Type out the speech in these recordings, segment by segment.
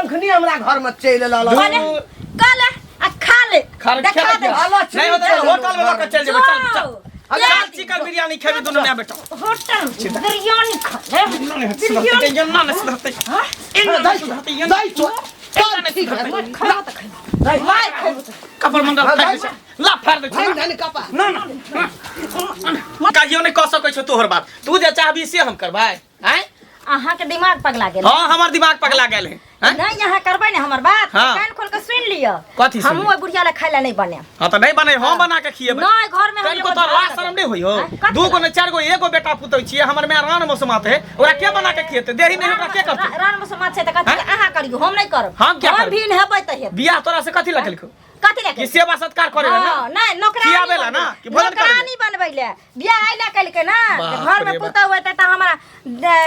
शंखनी हमरा घर में चलि एल। कले कले आ खा ले। खा देखा ले। दे। नहीं होतै तऽ होटल में लऽ कऽ चलि जेबै। चल चल। जो। चल, चिकन बिरयानी खेबी दुनू माय बेटा। होटल बिरयानी खा ले। एना नहि सुधरतै, एना नहि सुधरतै, एना नहि सुधरतै, एना दै छो। एना नहि सुधरतै। खा तऽ खा, मार खेबो तऽ। कपार मंडल फाड़ि दै छै, ला फाड़ि दै छै। धन धन कपा। ना ना, कहियो नहि कऽ सकै छौ तोहर बात। तू जे चाहबी से हम करबै, आँय? अहाँ के दिमाग पगला गेल। हाँ, हमर दिमाग पगला गेल है, आँय? नहीं, यहाँ करबै ने हमर बात। हाँ। कान खोल के सुन लिअ। कथी सुन हमहूँ लिअ? ओहि बुढ़िया लए खाय लए नहीं बने। हाँ तऽ नहीं बने, हम बना के खिएबै। नहीं, घर में हम कनिको एगो तोरा झाड़ लाज शरम नहीं होई हो? आँय, कथी दू गो लाज? ने चारि गो एगो बेटा पुतौ छियै हमर, माय रान मौसमात है, ओकरा के बना के खिएतै? देही नहीं, ओकरा के करतै? रान मसोमात छै तऽ कथी? आँय? अहाँ करियौ, हम नहीं करब। हम क्या हम करबै? भी हेबै तऽ हेबै। बियाह तोरा से कथी लगलको? कथी लए? कि सेवा सत्कार करे ला ना? हाँ, नहीं, नौकरानी खियाबै ला ना कि भोजन करे ला? नौकरानी बनबै ले बियाह आइ लए केलकै ना बाप जे घर में रे बाप। पुतहु हेतै तऽ हमरा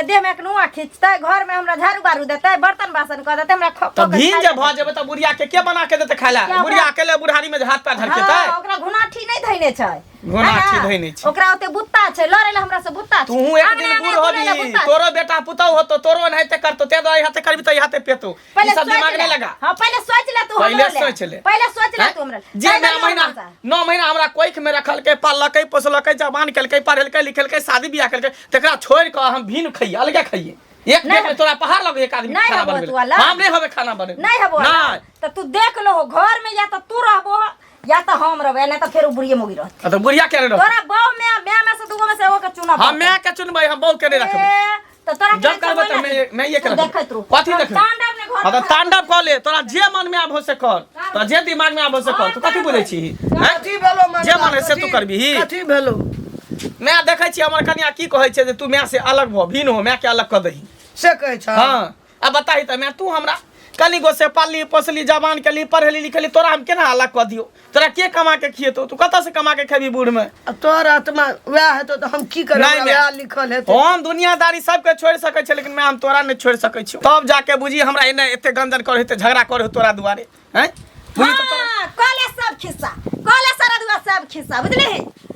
देह में एक नुआ खींचतै, घर में हमरा झाड़ू बारू देतै, बर्तन बासन कऽ देतै, हमरा तऽ कऽ के भीन खाइ जे लए भऽ जेबै तऽ बुढ़िया के के बना के देतै खाय ला? क्या बुढ़िया अकेले बुढ़ारी में जे हाथ पैर धरकेतै। हाँ, ओकरा घुनाठी नहि धैने छै। घुनाठी है ना? धैने छै। ओकरा ओते बुत्ता छै, लड़ै लए हमरा से बुत्ता छै। तू एक आंगने दिन आंगने बूढ़ घुरै लए होबी, बुत्ता छै। तोरो बेटा पुतहु होतो, तोरो एनाहिते करतो। ते दुआरे हाथे करबी तऽ हाथे पेतो। ई पहिले सब सोच दिमाग ले। नहीं लगा। हाँ, पहिले सोच ले तू। पहिले हमरा ले। सोच ले। पहिले सोच ले हैं? तू हमरा ले। जे ताहि नौ दुआरे महीना हमरा से। 9 महीना हमरा कोख में रखलकै, पाललकै, पोसलकै, जवान केलकै, पढ़ेलकै लिखेलकै, शादी बियाह केलकै, तकरा छोड़ि कऽ हम भिन खइयै, अलगे खइयै? एक नहीं पेट में तोरा पहाड़ लगे एक आदमी नहीं खाना हबो बनबै तू लए। अलग। हम नहीं हबे खाना बनेबै। नहीं हबो नहीं। तऽ तू देख लो, घर में या तऽ तू रहबो या तऽ हम रहबै, नहीं तऽ फेर उ बुढ़िये मौगी रहतै। आ तऽ बुढ़िया के रहतै? तोरा बहु में माय में से दूगो में से एगो के चुनऽ हम पड़तौ। माय के चुनबै, हम बहू के नहीं रखबै। ए, तऽ तोरा जब करबै तऽ मैं ये तू करबै। देखैत रहू। कथी हम देखबै? तांडव ने घर हाँ तऽ में तांडव कऽ ले, तोरा जे मन में आबो से कर, तोरा जे दिमाग में आबो से कर। तू कथी बुझै छी, हैं? कथी भेलो मन? जे मन है से तू करबिही। कथी भेलो? मैं देखै छी हमर कनिया की कहै छै जे तू माय से अलग भऽ, भिन्न हो, माय के अलग कऽ दही। से कहै छ? हाँ, अब बताही तऽ माय, तू हमरा कनी गो से पालली पोसली, जवान केली, पढ़ेली लिखेली, तोरा हम केना अलग कऽ दियौ? तोरा के कमा के खिएतौ? तू कतऽ से कमा के खेबी बूढ़ में? आ तोहर आत्मा वएह हेतौ तऽ हम की करबै? नहीं, वएह मैं- लिखल हेतै। हम दुनियादारी सबके छोड़ि सकै छै, लेकिन मैं हम तोरा नहि छोड़ि सकै छियौ। तब जाके बुझी हमरा एने एते गंजन करे, एते झगड़ा करे तोरा दुआरे, हैं? बुझी तऽ तोरा- हाँ, कहले सब खिस्सा, कहले सारा दुआ सब खिस्सा, बुझली?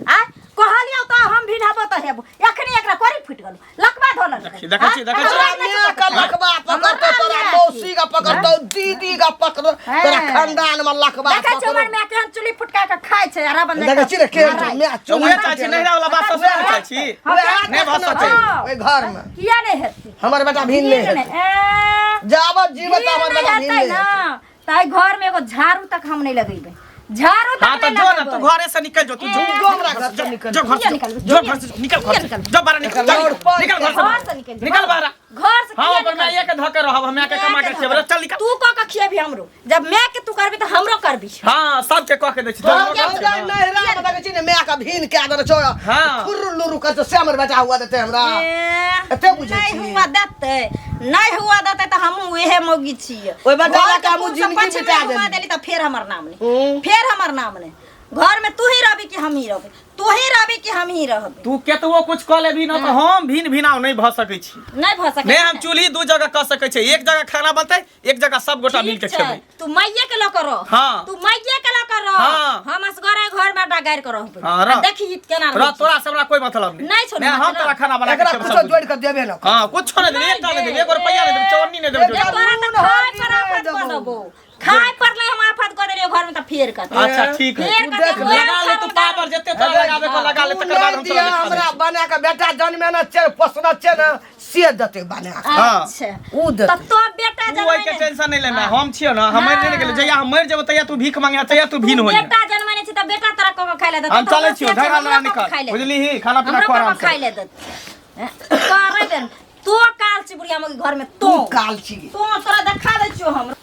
आ कहलियौ तऽ हम भी हेबो तऽ हेबो। एखनी एकरा कोरी फुटि गेलौ, लकबा धोलक। देखी, देखै छी, देखै छी। तोरा माय के लकबा पकड़तौ, तोरा मौसी के पकड़तौ, दीदी के पकड़तौ, तोरा खानदान में लकबा देखै छी हमर पकड़तौ। माय केहन चुली फुटका के खाइ छै आ रावण देखै छी ने केहन छै माय? तऽ उहे चाहै छी, नहिरा वाला बात ससुर चाहै छी। नहि भऽ सकै। ओहि घर में किया नहि हेतै? हमर बेटा भिन्न नहि किया हेतै। नहि? ए, जाबत जीवत भिन्न हमर नहि बेटा भिन्न हेतै नहि ना हेतै। तऽ एहि घर में एगो झाड़ू तक हम नहि लगेबै, झाड़ू तक हाँ तऽ नहि जो ना, तू लगेबै। घरे से निकल जो तू, जो। जो हमरा घर से निकल। जो घर किया से, निकलबै? जो घर से निकल, घर से जो बाहर निकल, निकल, चल, पर निकल घर से, घर से निकल, निकल बाहर। घर से हाँ किया ओकर मैं निकलबै? एक धके रहब, हम के कमा के खेबै। चल निकल। तू कऽ के खिएबी हमरो? जब मैं के तू करबी तऽ हमरो करबी। हाँ, सबके कह के दै छी। तोरा तोरा हम जाय नहिरा में, देखै छी ने माय के भीन कए देने छौ। हाँ। खुर्र लुरु करतौ से हमर बेटा हुआ देतै हमरा? ए, एते बुझै नहीं छी? हुआ देतै, नहीं हुआ देतै तऽ हमहूँ उहे मौगी छियै। ओहि बेटा घर लए के के हमहूँ पुरुष जिनगी पक्ष में बिता हुआ देली। देली तऽ फेर हमर नाम नहि। हूँ। फेर हमर नाम नहि। घर में तू ही रहबी कि हम ही रहबी? तू ही रहबी कि हम ही रहबी? तू केतबो कुछ कऽ लेबी ना तऽ हम भिन भिनाव नहि भऽ सकै छी। नहीं भऽ सकै। नहि, हम चूल्ही दू जगह कऽ सकै छी। एक जगह खाना बनतै, एक जगह सब गोटा मिल के ठीक छै, खेबै। तू माइये के लऽ कऽ रह। हाँ। तू माइये के लऽ कऽ रह। हाँ। हम असगरे घर में अड्डा गाड़ि के रहबै। हाँ, रह। आ देखी केना रह रहै छी। तोरा से हमरा कोई मतलब नहीं। नहीं छौ नहीं, हम मतलब। तोरा खाना बना के एकरा खेबै कुछो सब जोड़ि कऽ देबे न। हाँ, कुछो नहीं देबै, एकटा नहीं देबै, एगो रुपैया नहीं देबै, चौन्नी नहीं देबै। जे तोरा तऽ नून खाय हल्दी पर नहि आफत कऽ देबौ। देबौ। खाय पर नहि हम आफत कऽ देलियौ घर में तऽ फेर कऽ अच्छा ठीक है। फेर तू कऽ देख देबौ। ले। लगा ले तू पावर जते तोरा लगाबे को लगा ले, तू तकर बाद नहि हम दिया तोरा देखा हमरा दै छी। बना के बेटा जन्मेने छै, पोसने छै ने, से देतै बना के। हाँ। अच्छा ऊ देतै। तऽ तो बेटा तू ओहि के जन्मेने टेंशन नहीं लेना, हम छियो ना, हम मरि नहीं गेलियो। जहिया हम मरि जेबो तहिया तू भीख मांगे, तहिया तू भिन हो। बेटा जन्मेने छै तऽ बेटा तोरा कऽ के खाय ले देतौ। हम तऽ चलै हमरो छियो, से छै, झगड़ा हमरो लड़ा कऽ के निकल खाय ले देतौ। बुझली ही? खाना पीना हमरो खा कऽ आराम के से। खाय ले देतौ। करे बेर तो काल छी बुढ़िया मौगी घर में तू तो काल छी। तो तोरा देखा दै छियो हम।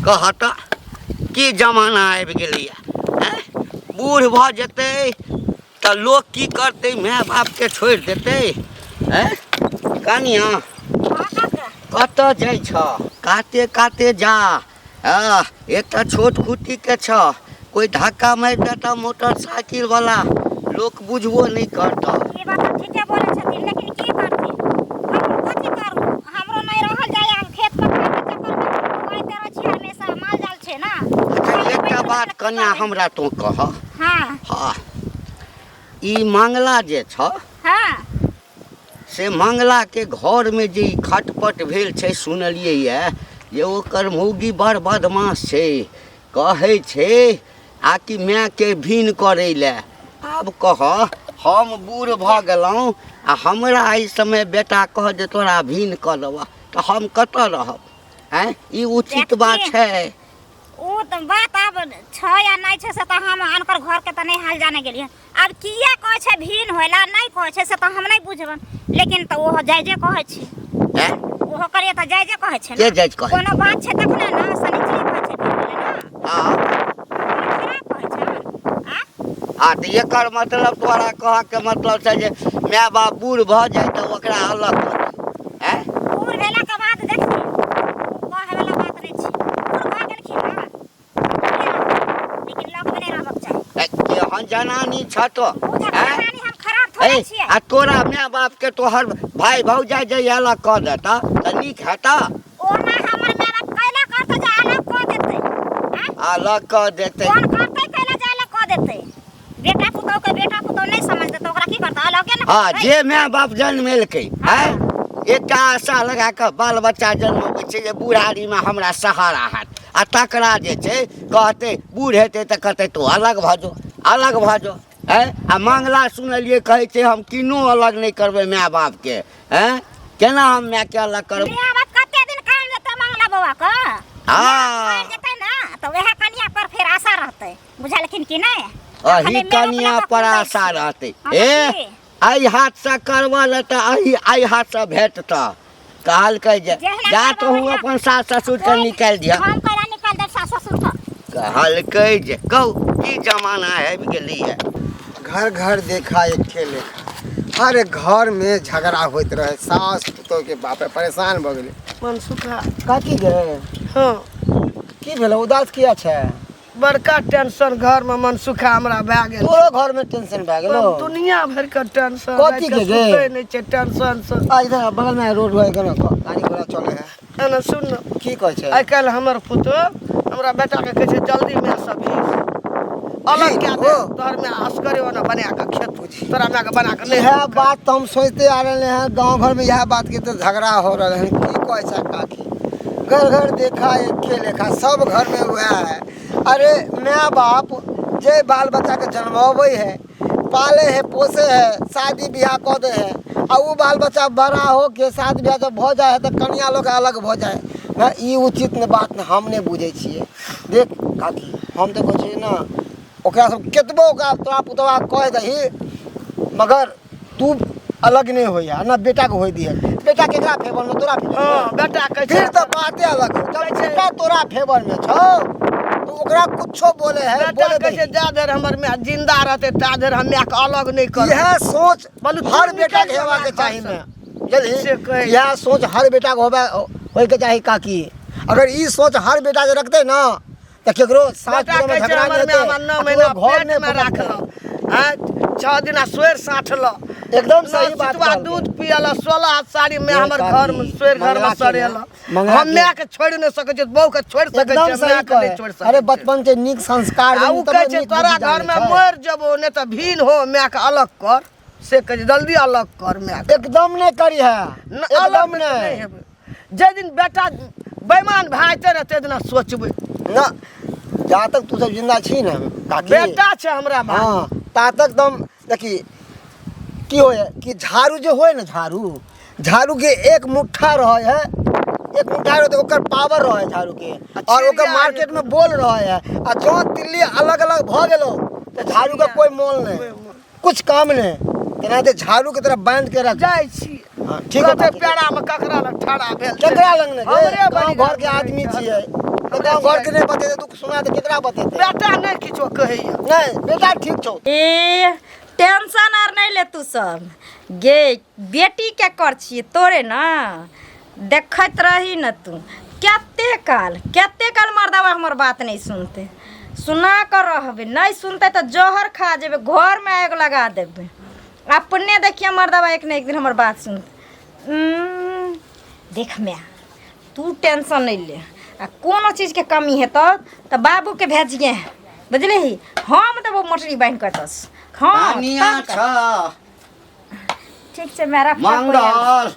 कह तऽ की जमाना आबि गेलैए, आँय? बूढ़ भऽ जेतै तऽ लोक की करतै? माय बापके छोड़ि देतै? आँय कनिया, कतऽ जाइ छह? काते काते जा। हँ, एकटा छोट खुट्टीके छह, कोइ धक्का मारि देतऽ मोटरसाइकिलवला, लोक बुझबो नहि करतऽ। ई बात तऽ ठीके बोलै छथिन, लेकिन की करथिन? हम कथी करू? हमरो नहि रहल जाय। हम खेत पथारके चक्करमे घुमाइते रहै छी हमेशा, माल जाल छै ने। अच्छा, एकटा बात कनिया हमरा तोँ कह। हँ। हँ, ई मंगला जे छह, हँ, से मंगलाके घरमे जे ई खटपट भेल छै, सुनलियै ये जे ओकर मौगी बड़ बदमाश छै, कहै छै आ कि मायके भिन्न करै लए। आब कह, हम बूढ़ भऽ गेलहुँ आ हमरा एहि समय बेटा कह जे तोरा भिन्न कऽ देबह, तऽ हम कतऽ रहब? आँय, ई उचित बात छै? ओ तऽ बात आब छै या नहि छै से तऽ हम अनकर घरके तऽ नहि हाल जाने गेलियै। आब किया कहै छै भिन्न होइला, नहि कहै छै से तऽ हम नहि बुझबनि, लेकिन तऽ ओहो जायजे कहै छै। आँय? ओहो करिए तऽ जायजे कहै छै। के जायज कहै? कोनो बात छै तखने ने शनिचरी कहै छै भिन्न होइला ने। हँ। खराब कहै छै आ आ तऽ एकर मतलब तोरा कहऽके मतलब छै जे माय बाप बूढ़ भऽ जाइ तऽ ओकरा अलग कऽ दी? आँय? बूढ़ भेलाके बाद देखथिन, ओ कहैवला बात नहि छै। बूढ़ भऽ गेलखिन ने, लेकिन लगमे नहि रहबक चाही। केहन जनानी छ तो? ओ तऽ आँय? जनानी हम खराब थोड़े ए, छियै। आ तोरा माय बाप के तोहर भाय भौजाइ जे अलग कऽ देतऽ तऽ नीक हेतऽ? ओना हमर माय बाप कैला करतै जे अलग कऽ देतै? आँय? अलग कऽ देतै। कोन करतै कैला जे अलग कऽ देतै? बेटा पुतहु के बेटा पुतहु नहि समझतै तऽ ओकरा की करतै? अलगे ने हँ करतै। जे माय बाप जन्मेलकै, आँय, एकटा आशा लगा कऽ बाल बच्चा जन्मबै छै जे बुढ़ारीमे हमरा सहारा हैत, आ तकरा जे छै कहतै बूढ़ हेतै तऽ कहतै तू अलग भऽ जो, अलग भऽ जो। आँय, आ मंगला सुनलियै कहै छै हम किनो अलग नहि करबै माय बापके। आँय, केना हम मायके अलग करबै? माय बाप कते दिन काम देतै मंगला बौआ के? हँ। मरि जेतै ने तऽ वएह कनिया पर फेर आशा रहतै, बुझलखिन कि नहि? अही अखने माय बाप कनिया लऽ कऽ पर कुदै आशा छै। रहतै। हँ, ए की? एहि हाथसँ करबऽ ले तऽ एहि एहि हाथसँ भेटतऽ। कहलकै जे जहिना जा करबऽ तोहू ओहिना। अपन सास ससुरके निकालि दिहऽ। हम कैला निकालि देब सास ससुर के? कहलकै जे कहू की जमाना आबि गेलैए। घर घर देखा एके लेखा, हर घर में झगड़ा होइत रहे सास पुतोह के। बाप रे, परेशान भऽ गेलै। मनसुखा। काकी गे। हँ। की भेलै? उदास किया छै? बड़का टेंशन घर में मनसुखा हमरा भए गेल। तोरो घर में टेंशन भए गेलो? दुनिया भर के टेंशन। कथी के गे? सुतै नहि छै टेंशन से। आ इधर बगल में रोड है केना गाड़ी घोड़ा चले है। एना सुन न। की कहै छै? आइ काल्हि हमर पुतोह हमरा बेटा के कहै छै जल्दी माय से भीड़ अलग कए दे, तोहर माय असगरे ओना बना कऽ खेत, तोरा माय के बना कऽ नहि। इएह बात तऽ हम सोचते आ रहले हैं, गांव घर में इएह बात के तो झगड़ा हो रहा है। की कहै छै काकी? घर घर देखा एके लेखा, सब घर में वएह है। अरे माय बाप जे बाल बच्चा के जन्माबै है, पाले है, पोसे है, शादी बियाह कऽ दे है, आ उ बाल बच्चा बड़ा हो के शादी बियाह जब भऽ जाइ है तऽ कनिया लोग अलग भऽ जाइ है। ई उचित ने बात ने हम नहि बुझै छियै। देख काकी, हम तऽ कहै छियै ने ओकरा सब केतबो ओकरा तोरा पुतवा कह दही, मगर तू अलग नहीं होइया ना बेटा के होई दिहे। बेटा केकरा फेवर में? तोरा फेवर में? हँ, बेटा कहै छै। फिर तऽ बाते अलग हो। जब बेटा तोरा फेवर में छौ तो ओकरा कुछो बोले है बेटा बोले कहै छै दही। जा धरि हमर माय जिंदा रहतै ता धरि हम मायके अलग नहि करबै। इएह सोच बोलू, तू हर बेटा के निकलि हेबाक जा चाही घरसँ। में बुझलही? से कहै। इएह सोच हर बेटा के होबे होइके चाही काकी। अगर ई सोच हर बेटा जे रखतै ना तऽ केकरो सास बेटा पुतोह में कहै छै झगड़ा हमर नहि माय हेतै हमरा 9 आ महीना केकरो घर नहि पेटमे पकड़तै। राखल, आँय, 6 दिना सोरि साँठल। एकदम सही बात सितुआ कहलकै। दूध पियल, 16 साड़ी में ये हमर काकी, घर में सोरि घर में मंगला के सड़ेल। ने, मंगला हम के- माय के छोड़ि नहि सकै छियै, बहू के छोड़ि सकै एकदम छियै, सही माय के कहे। नहि छोड़ि सकै अरे छियै। बचपन से नीक संस्कार आ देनी उ तबे कहै छै नीक तोरा बुद्धि घर में जानै छै। मरि जेबो, नहि तऽ भीन हो, माय के अलग कर। से कहै छै जल्दी अलग कर माय के। एकदम नहीं करी है। न, अलग एकदम नहि नहीं हेबै। जाहि दिन बेटा बेईमान भए जेतै ने ताहि दिना सोचबै। ना, जा तक तू सब जिंदा छी ने काकी, बेटा छै हमरा भाई। हाँ, ता तक दम देखी की होय कि झाड़ू जे होय ने, झाड़ू झाड़ू के एक मुट्ठा रहे है, एक मुट्ठा रहे तो ओकर पावर रहे झाड़ू के और ओकर चिड़िया मार्केट में बोल रहे है। आ जो तिल्ली अलग अलग भ गेलो तो झाड़ू के कोई मोल नहीं, कुछ काम नहीं। तेनाहिते झाड़ू के तरह बांध के रख। जाइ छी। हाँ, ठीक है कहतै काकी। पेड़ा में ककरा लग ठाड़ा भेल छै? केकरा लग ने हमरे गाँव बड़ी घर के आदमी छियै तऽ गाँव घर के नहि बतेतै, दुख सुना तऽ केकरा बतेतै? बेटा नहि किछो कहैया। नहीं बेटा ठीक छौ। ए टेंशन आर नहीं ले तू सब गे, बेटी के कर छियै तोरे ना देखैत रही न तू। कते काल कते काल मर्दवा हमर बात नहीं सुनते, सुना कर रहबे, नहीं सुनते तऽ जहर खा जेबै, घर में आगि लगा देबै। अपने देखिए मर्दवा एक ने एक दिन हमर बात सुनते। देख माय, तू टेंशन नहीं ले, आ कोनो चीजके कमी हेतौ तऽ बाबूके भेजिए, बुझलिही? हम देबौ मोटरी बान्हि कऽ तस। हाँ, कनिया तब कर। छ। ठीक छै माय, रख। मंगल।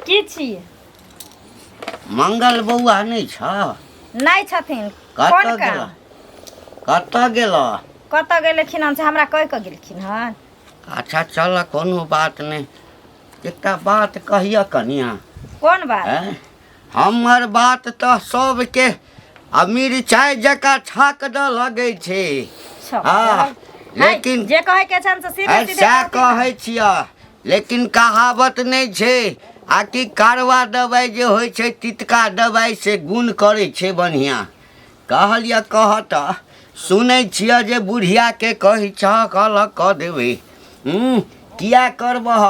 की छियै? मंगल बौआ नहि छह? नहि छथिन। कतऽ कोन गेल? काम? कतऽ गेल? कतऽ गेलखिन हन से हमरा कहि कऽ गेलखिन हन। अच्छा चल, कोनो बात नहि। एकटा बात कहिअ कनिया। कोन बात? आँय? हमर बात तऽ सबके आ मिरचाइ जकाँ छाक दऽ लगै छै। छौ। हँ, है, लेकिन जे कहै के छनि से सीधे आइ सीधे सएह कहथिन। कहै छिअ, लेकिन कहावत नहि छै आ कि कारवा दवाइ जे होइ छै, तितका दवाइ, से गुण करै छै बढ़िआँ। कहलिअ कह तऽ सुनै छिअ जे बुढ़ियाके कहै छहक अलग कऽ देबै। हूँ, किया करबह?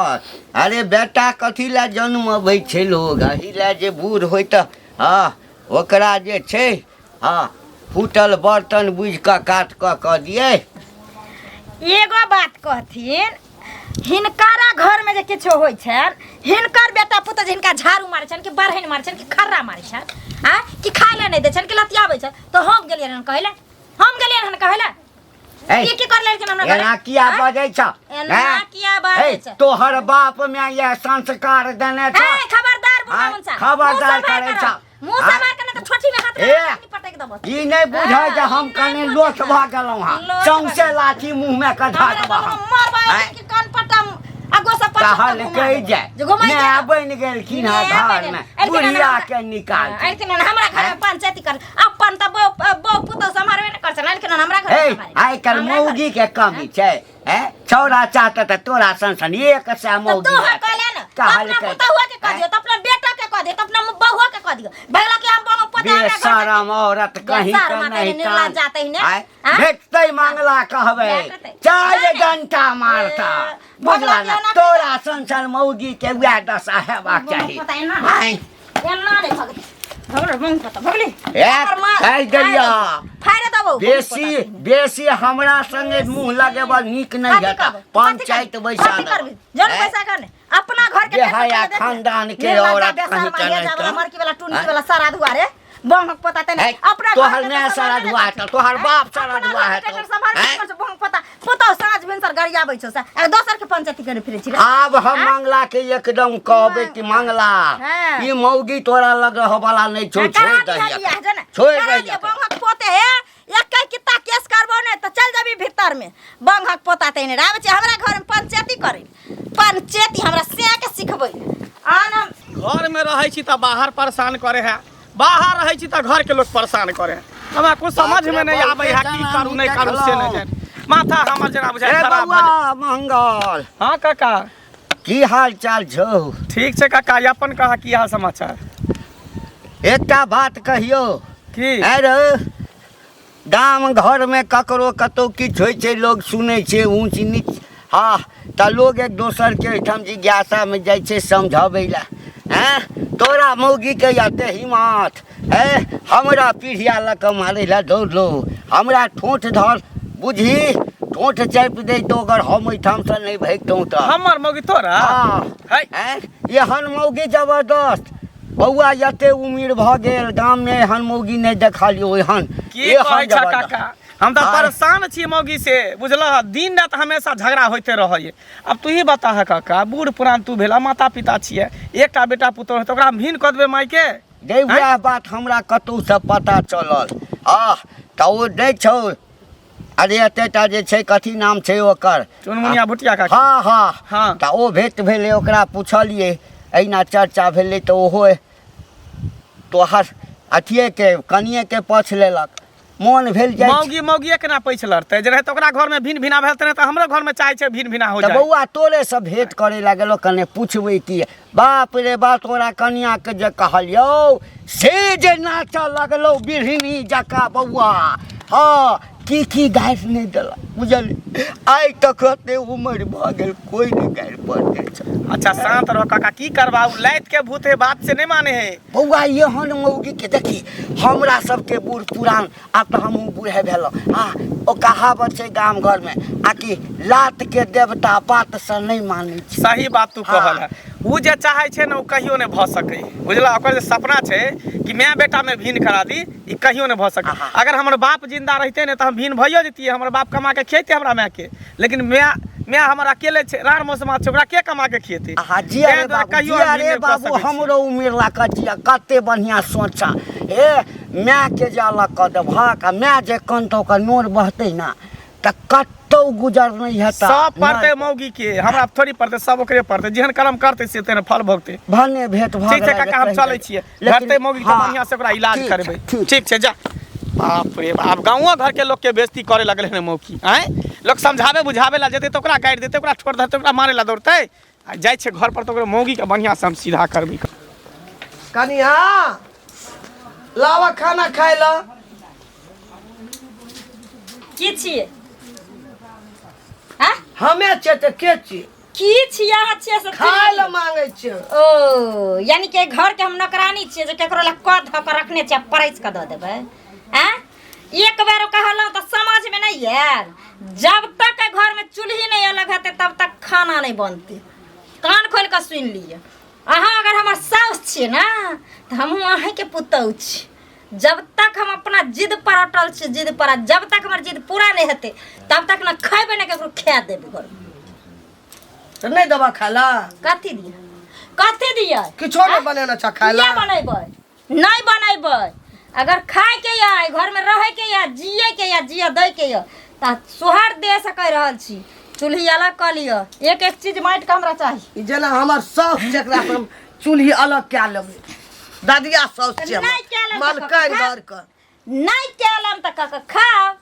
अरे बेटा कथी लए जन्मबै छै लोग? एहि लए जे बूढ़ होइ तऽ हँ ओकरा जे छै हँ फूटल बर्तन बुझि कऽ कात कऽ कऽ दियै। एगो बात कहथिन, हिनकरा घरमे जे किछो होइ छनि, हिनकर बेटा पुतोह जे हिनका झाड़ू मारै छनि कि बारहनि मारै छनि कि खर्रा मारै छनि आ कि खाय लए नहि दै छनि कि लतियाबै छनि, तऽ हम गेलियै हन कहै लए? हम गेलियै हन कहै लए? ए, की की कर लेलखिन हमरा घरे? एना किया आँय? बजै छ? एना हैं? किया बाजै ए, छ? तोहर बाप में यह संस्कार देने छ। ए, खबरदार बुढ़ा आँय, मुनसा। खबरदार मुँह सम्हार करै करब। छ। मुँह आँय? सम्हार के नहि तऽ छोटी में हाथ ए, लगा के पटक देबो। ई नहि बुझै जे हम ई कने नहि लोथ बुझै। भऽ गेलहुँ हँ। लोथ भऽ सौंसे गेलहुँ। लाठी मुँह में कऽ धऽ हमरा देबह तऽ हम। मारबा आँय? कि कान पट्टा आ गोसा पट्टा कहलकै जे जे घुमाइ माय दे। बनि गेलखिन हँ माय घर बनि में, गेल। बुढ़िया के निकाल के। एलखिन हन हमरा घर में पंचायती कर, अपन तऽ बहू बहू पुतहु सम्हारबे नहि करै छनि, एलखिन हन हमरा घर में हे, सम्हारे। आइ काल्हि हमरा घर- मौगी के कमी छै? हैं? छौड़ा चाहता तऽ तोरा सन सन 100 तऽ मौगी तू हेतै। कहले ने कहलकै। अपना पुतहुआ के कह दियो, तऽ अपना बेटा के कह दियो, तऽ अपना बहुआ के कह दियो, भगला कि हम बहु पोता हमरा घर से- बेशरम औरत कहीं बेशरम के आते नहीं। निर्लज्ज जाते ही ने। आय, आँ? भेटतै मांगला कहबै, भेटतै। चारि नहि, नहि। डंटा मारता। ए, बुझला भगला ने? कि ओना तोरा सन सन मौगी के वएह दशा हेबाक चाही। पता एना। आँय, एना नहि भगली, भगले बहु पोता भगली। ए, ओकर माँ- कहि देलियऽ। फाड़ि देबौ बहु बेसी पोता। बेसी हमरा संगे मुंह लगेबा नीक नहि कथी हेतै। करबै? पंचायत बैसा कथी करबै? देबौ। जन आँय? पैसा कर अपना घर के बेहाया खानदान के औरत कहीं के नहीं तऽ। मरकी वाला टुनकी आँय? वाला सारा दुआरे बंहक पोता तेने है, अपना घर तोहर के माय तऽ सारा सम्हारबे धुआ नहि हेतौ, तोहर आँय? बाप सारा अपना धुआ घर के हेतौ। ट्रैक्टर सम्हारबे आँय? नहि करै छौ, बंहक पोता पुतहु साँझ भिनसर गरियाबै छौ से आ दोसर के पंचायती करे फिरै छी रे। आब हम आँय? मंगला के एकदम कहबै कि मंगला, हाँ। ई मौगी तोरा लग रह वाला नहि छौ, हाँ, छोड़ करा दिहऽ दही बियाह, जो ने। छोड़ करा दही। दिहऽ, बंहक पोते हे एकै कित्ता केस करबो ने तऽ चल जेबी भीतर में। बंहक पोता तेने आबै छै हमरा घर में पंचायती करे, पंचायती हमरा से के सिखबै आन हम। घर में रहै छी तऽ बाहर परेशान करे है, बाहर रहै छी तऽ घर के लोग परेशान करे है। हमरा कुछ समझ में नहीं आबै है, की करू नहीं करू से नहीं जानि। माथा हमर जेना बुझाइ ए खराब भऽ बौआ मंगल। जाइ। हाँ काका। की हाल चाल छौ? ठीक छै काका, अपन कहा की हाल समाचार? एकटा बात कहियौ। की? अरे गाम घरमे ककरो कतहु किछु होइ छै, लोग सुनै छै ऊँच नीच, हँ तऽ लोग एक दोसरके ओहिठाम जिज्ञासामे जाइ छै समझबै लए। हँ, तोरा मौगीके एते हिम्मत है हमरा पीढ़िया लऽ कऽ मारै लए दौड़लो, हमरा ठोँठ धर बुझी ठोँठ चापि दैतौ अगर हम ओहिठामसँ नहि भागितहुँ तऽ। हमर मौगी तोरा? हँ। है। आँय, एहन मौगी जबरदस्त बौआ, एते उमिर भऽ गेल गाममे एहन मौगी नहि देखलियौ एहन। की एहन कहै छ जबरदस्त। काका, हम तऽ आँय। परेशान छी मौगी से, बुझलह? दिन रात हमेशा झगड़ा होइते रहैए। आब तू ही बता है काका, बूढ़ पुरान तू भेला, माता पिता छियै, एकटा बेटा पुतोह हेतै, ओकरा हम भिन्न कऽ देबै मायके? गै वएह बात हमरा कतहुसँ पता चलल। आह तऽ ओ नहि छौ, अरे एतेटा जे छै, कथी नाम छै ओकर? चुनमुनिया भुटिया काका। हँ हँ। हाँ। तऽ ओ भेट भेलै, ओकरा पुछलियै, एहिना चर्चा भेलै तऽ ओहो तोहर अथिएके कनिएके पछ लेलक। मोन भेल जाइ छै। मौगी मौगिए केना पैछ लड़तै? जे रहै तऽ ओकरा घरमे भिन्न भिना भेल तऽ हमरो घरमे चाहै छै भिन्न भिना हो तऽ जाए। बौआ तोरेसँ भेँट करै लए गेलहुँ, कने पुछबै की। बाप रे बाप, तोरा कनियाँके जे कहलियौ से जे नाचऽ लगलौ बिढ़नी जकाँ बौआ, हँ की की गारि नहि देलक बुझलियै? आइ तक एते उमर भऽ गेल कोइ नहि गारि पढ़ने छै। अच्छा शांत रह काका, की करबा, उ लाइत के भूत है, बात से नहीं माने है। बौआ एहन मौगीके देखी, हमरा सबके बूढ़ पुरान, आब तऽ हमहूँ बूढ़े भेलहुँ। हँ, ओ कहावत छै गाम घरमे आ कि लातके देवता बातसँ नहि मानै छै। सही बात तू हाँ। कहल है। उ जे चाहे छै ने ओ कहियो नहि भऽ सकै, बुझला? ओकर जे सपना छै कि माय बेटा में भिन्न करा दी, ई कहियो नहि भऽ सकै। आहा। अगर हमर बाप जिंदा रहिते ने तऽ हम भिन्न भइयो जैतियै, हमर बाप कमा के खियैते हमरा माय के, लेकिन माय माय हमर अकेले छै राड़ मौसमा छै ओकरा के कमा के खिएतै आ जिया ताहि रे दुआरे बाबू कहियो जिया हम रे भिन्न नहि कऽ बाबू सकै छियै। हमरो उम्र ला कऽ जिया कते बढ़िआँ सोचा हे मायके जे अलग कऽ देबहक आ माय जे कनतौ ओकर नोर बहतै ने तऽ कतौ गुजर नहि हेतै सब पड़तै मौगी के हमरा थोड़ी पड़तै सब ओकरे पड़तै जेहन कर्म करतै से तेहन फल भोगतै भने भेंट भऽ ठीक छै गेलै काका हम जे कहि चलै देबै। छियै लेकिन घटतै मौगी तऽ हँ, बढ़िआँ से ओकरा इलाज ठीक करेबै छै, ठीक ठीक छै जा बाप रे बाप गाँवो घरके लोकके बेइज्जती करे लगलै हन मौकी आँय लोक समझाबै बुझाबै लए जेतै तऽ ओकरा गारि देतै ओकरा ठोर धरतै ओकरा मारै लए दौड़तै आ जाइ छै घर पर तऽ ओकरा मौगीके बढ़िआँ से हम सीधा करबै कनिया लावा खाना खाय ला की छियै आँ? हमे छियै तऽ के छियै की छियै अहाँ छियै से खाय लए मांगै छियै ओ यानी कि घर के हम नौकरानी छियै जे केकरो लए कऽ धऽ कऽ रखने छियै आ परसि कऽ दऽ देबै आँ एक बेर कहलहुँ तऽ समझमे नहि आयल जब तक एहि घरमे चूल्ही नहि अलग हेतै तब तक खाना नहि बनतै कान खोलि कऽ सुनि लिअ अहाँ अगर हमर साउस छियै ने तऽ हमहूँ अहीँके पुतहु छी जब तक हम अपना जिद पर अटल छी जिद पर आ जब तक हमर जिद पूरा नहि हेतै तब तक ने खयबै ने ककरो खा देबै घरमे तऽ नहि देबऽ खाय ला कथी दिअ कथी दिअ किछो नहि बनेने छ खाय ला किया बनेबै नहि बनेबै अगर खायके यऽ घरमे रहैके यऽ जियैके यऽ जिय दैके यऽ तऽ सोहर दे से कहि रहल छी चूल्ही अलग कऽ लिअ एक एक चीज माटिके हमरा चाही ई जेना हमर साउस छै एकरा से हम चूल्ही अलग कए लेबै दादिया साउस छै नहि कए लेब तऽ मलकाइन खा। घर के नहि कएलम तऽ कऽ कऽ खाउ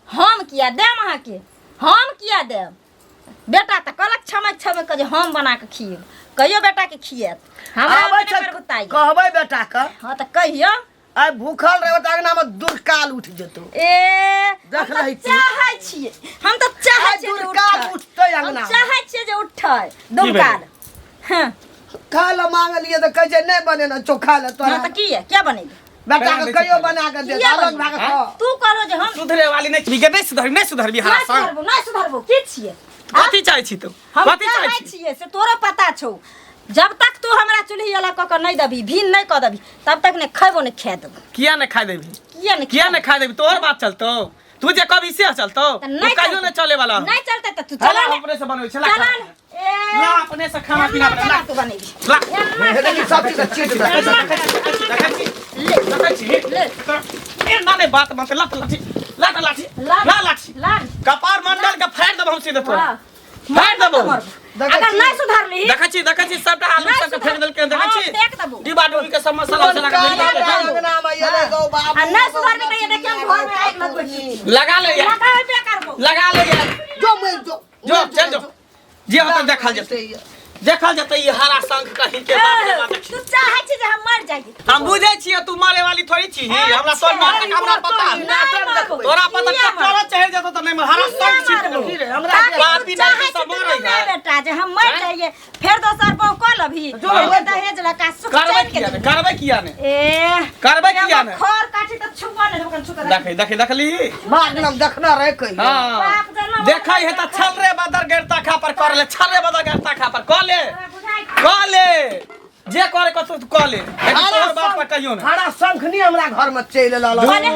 हम किया देब अहाँके हम किया देब बेटा तऽ कहलक छमक छमक कऽ जे हम बना कऽ खिएब कहियो बेटाके खिएत हमरा आबै अपने छै बरबुताइए। कहबै बेटा के हँ तऽ कहियो आइ भूखल रहबै तऽ अंगना में दुर्काल उठि जेतौ ए देख हम तऽ लै छी। चाहै छियै हम तऽ चाहै आइ छियै जे दुर्काल उठै। उठतै हम अंगना में। चाहै छियै जे उठै दुमकाल हँ खाय लए मांगलियै तऽ कहै छै नहि बनेना छौ खाय लए तोरा हँ तऽ किया किया बनेबै बेटा के कहियो बना के दे किया अलग भए के बनेबै? खाओ तू कहलो जे हम सुधरे वाली नहीं छी नहीं सुधरबी नहीं सुधरबी हरा नहि संग सुधरबो नहि सुधरबो की छियै कथी चाहै छी तू हम कथी चाहै चाहै छी छियै से तोरो पता छौ जब तक तू हमरा चूल्ही अलग कऽ कऽ नहि देबही भीन नहि कऽ देबही तब तक नहि खयबो नहि खाए देबो किया नहीं खाए देबी किया नहि किया नहीं खाए देबी तोहर बात चलतो तू जे कभी से चलतो तऽ तू कहियो चलतै। नहीं चले वाला नहि चलतै तऽ तू चला चला अपने से बनबै छै ला चला खाना। ए ला अपने से खाना पीना बना ला तू बनेबी ला एना लेकिन सब चीज चीट दे देखै छी देखै छी ले। एना नहि बात बनतै लत लाठी लत लाठी ला लाठी ला कपार मंडल के फाड़ि देब हम सीधे तोरा हाँ। फाड़ि देबो देखै अगर छी। नहीं सुधरली देखै छी देखै छी सबटा आलू नहि सबके फेंक देलकै देखै हाँ, छी फेंक देबो। डिब्बा डुबी के सब मसाला उसाला के काला मिला के अंगना में ये गौ बाबू आ नहीं सुधरली तऽ ये देखियौ हम घर में आगि लगबै छी लगा ले यार लगाबे करबो लगा ले यार जो मरि जो जो चल जो जे होतै देखल जेतै देखल जेतै ई हरा शंख कहीं के बाप रे बाप तू चाहै छी जे हम मर जाइए हम बुझै छियै तू मारे वाली थोड़ी छी हमरा तोर मार तक हमरा पता नहीं मारबो। तोरा पता किया ट्रैक्टर चढ़ जेतौ तऽ नहि मार। हरा शंख छी तू की रे, हमरा ताकि तू पापी नहीं चाहै सब छी मरै तऽ है। नहि बेटा जे हम मर जाइए फेर दोसर बहु कऽ लबही जो दहेज लका सुख करबै चैन के किया ने करबै किया ने ए करबै किया ने खर काटी तऽ छुपा नहि देबो छुपा देखै देखै देखली बाप नाम देखना रहे कहियो हाँ बाप जना देखै है तऽ छल रे बदर गिरता खा पर कर ले छल रे बदर गिरता खा पर कऽ ले कऽ ले जे करे कतौ तू कऽ ले लेकिन तोहर बाप पर कहियो ने हरा शंख नहीं हमरा घर में चलि एल कऽ ले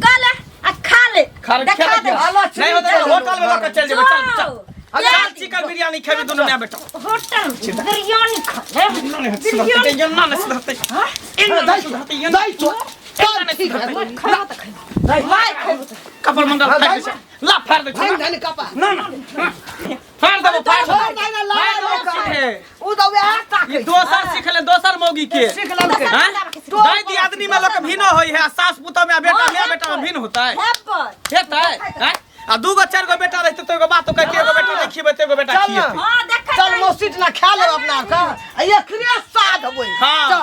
कऽ ले आ खा ले खा ले देखा दे नहीं होतै तऽ होटल में लऽ कऽ चलि जेबै चल चल जो। चल चिकन बिरयानी खेबी दुनू माय बेटा होटल में बिरयानी खा ले एना नहि सुधरतै एना नहि सुधरतै एना नहि सुधरतै एना दै छो एना नहि सुधरतै खा तऽ खा मार खैबो तऽ कपड़ मंडल फाड़ि दै छै ला फाड़ि दै छै धन धन कपा ना ना फाड़ि देबो फाड़ि देबो छोड़ दे ना, ला, फाड़ि देबो ला, सीधे। उ तऽ वएह ताकै ई दोसर सिखले दोसर मौगी के सीख लेलकै हैं? दाइ दियादनी में लोग भिन्न होई है आ सास पुतोह में आ बेटा में बेटा में भिन्न होता है हेपर हेतै हैं? आ दूगो चारि गो बेटा रहतै तऽ एगो बात कह के एगो बेटा नहि खियेबै तऽ एगो बेटा चल ना। खियेतै हां देखै चल मौसी ना खा लेब अपना आर के आ एकरे साथ होबै हाँ चल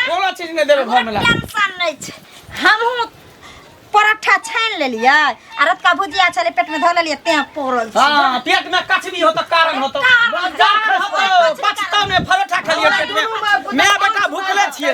कोनो चीज नहि देबै घरमे ला टेंशन नहि छै हमहूँ परोठा छानि लेलियै आ रतका भुजिया छलै पेट में धऽ लेलियै तें पड़ल छी हाँ पेट में कचरी हो तो कारण हो तो कारण हो तो पचता में परोठा खेलिए पेट में मैं बेटा भूखले छिए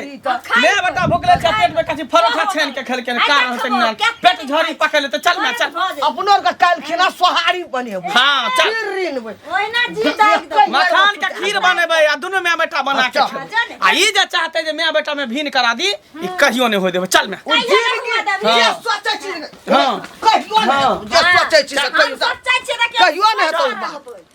मैं बेटा भूखले छिए पेट में कथी परोठा छान के खेलके कारण होते ना पेट झड़ी पकड़ लेते चल मैं चल अपनो आर के काल्हि खिना सोहारी बनेबै हाँ चल खीर रिनबै ओहिना जी दागि दो मखान के खीर बनेबै आ दुनू माय बेटा बना के खेबै आ ई जे चाहते जे माय बेटा में भिन्न करा दी ई कहियो नहि होय देबै चल मैं ओ जिंदगी जे सोचै छी हाँ। कहियो नहि हाँ। जे सोचै छी से हम कहियो सोचै छियै कहियो नहि हेतौ बात।